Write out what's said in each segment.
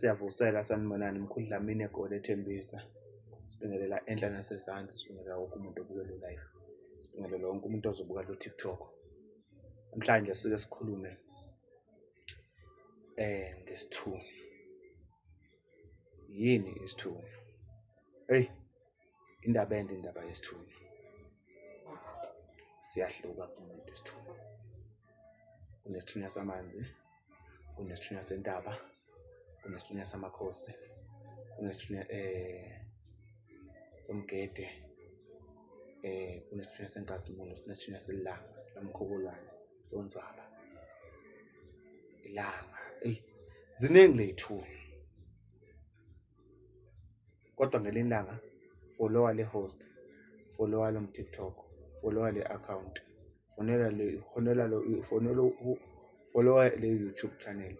Siyavusela, sanibonani. Mkhulu Dlamini eGoli eThembisa. Sibingelela enhla nasezansi, sibingelela wonke umuntu obuke lo live. Sibingelela wonke umuntu ozobuka lo TikTok. Namhlanje sike sikhulume ngesithunywa. Yini isithunywa? Eyi, indaba ende indaba yesithunywa. Siyahluka kumuntu isithunywa. Kunesithunywa samanzi, kunesithunywa sentaba, kunesithunywa samakhosi, kunesithunywa somgede, kunesithunywa senkazimulo, kunesithunywa selanga, sikamkhobolwane, sonzwaba, ilanga. Eyi, ziningi ley'thunywa kodwa ngelinye ilanga follow-a le host, follow-a lo TikTok, follow-a le account. Fonela le, fonela lo, fonela follow-a le YouTube channel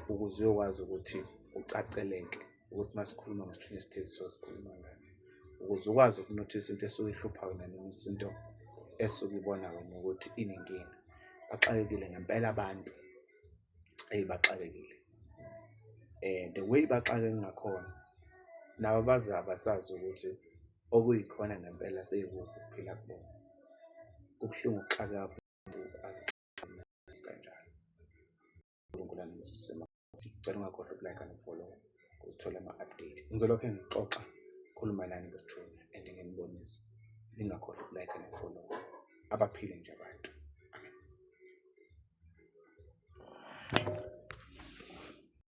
ukuze uyokwazi ukuthi ucaceleke ukuthi uma sikhuluma ngesithunywa esithize sisuke sikhuluma ngani, ukuze ukwazi ukunothisa into esuke ihlupha wena noma into esuke ibona wena ukuthi inenkinga. Baxakekile ngempela abantu, eyi baxakekile. The way baxakeke ngakhona nabo baze abasazi ukuthi okuyikhona ngempela seyikuphi ukuphila kubona. Kubuhlungu ukuxakeka umuntu aze kanjalo. UNkulunkulu anibusise. Ngicela ungakhohlwa uku-like noku-follow ukuze uthole ama-update. Ngizolokhu ngixoxa khuluma nani ngesithunywa and nginibonise. Ningakhohlwa uku-like noku-follow. Abaphile nje abantu. Amen.